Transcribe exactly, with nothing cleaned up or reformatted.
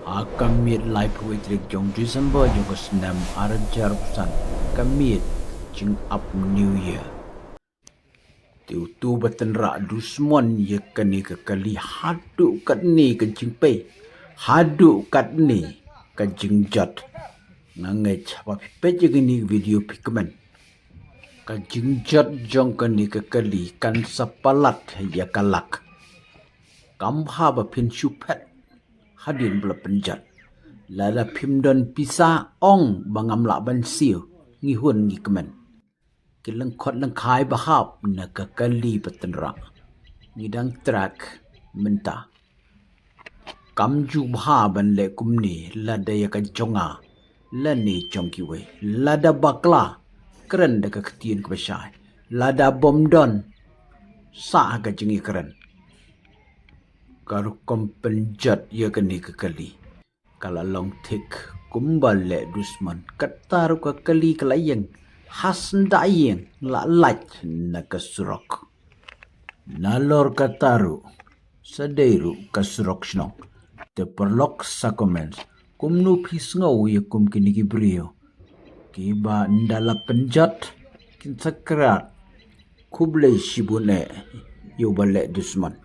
Ha ka miet laiphew wei tarik jong December jong ka snem ar hajar arphew san, ka miet jingap New Year. Te utu u batynrah u dusmon ïa kane ka kali haduh katne ka jingpei, haduh katne ka jingjot. Nga ngeit ba phi peit ïa kane ka video phi kmen. Ka jingjot jong kane ka kali kan sa palat ïa ka lak. Kam bha ba phin shu phet hadien ba la pynjot. Lada phim don pisa, ong ba ngam lah ban siew, ngi hun ngi kmen. Ki lyngkhot lyngkhai ba hap na ka kali batynrah, ngi dang track mynta. Kam ju bha ban leh kumne lada ïa ka jong nga lane jong kiwei. Lada bakla, kren da ka ktien kaba shai. Lada bym don, sah ha ka jingïakren. Ka rukom pynjot ïa kane ka kali ka la long thik kumba leh dusmon. Kata ruh ka kali ka la ïeng ha syndah ïing, la lait na ka surok. Nalor kata ruh sa dei ruh ka surok shnong. Te paralok, sa comment kumno phi sngew ïa kum kine ki briew kiba ynda la pynjot kin sa kyrpad khublei shibun eh ïa uba leh dusmon.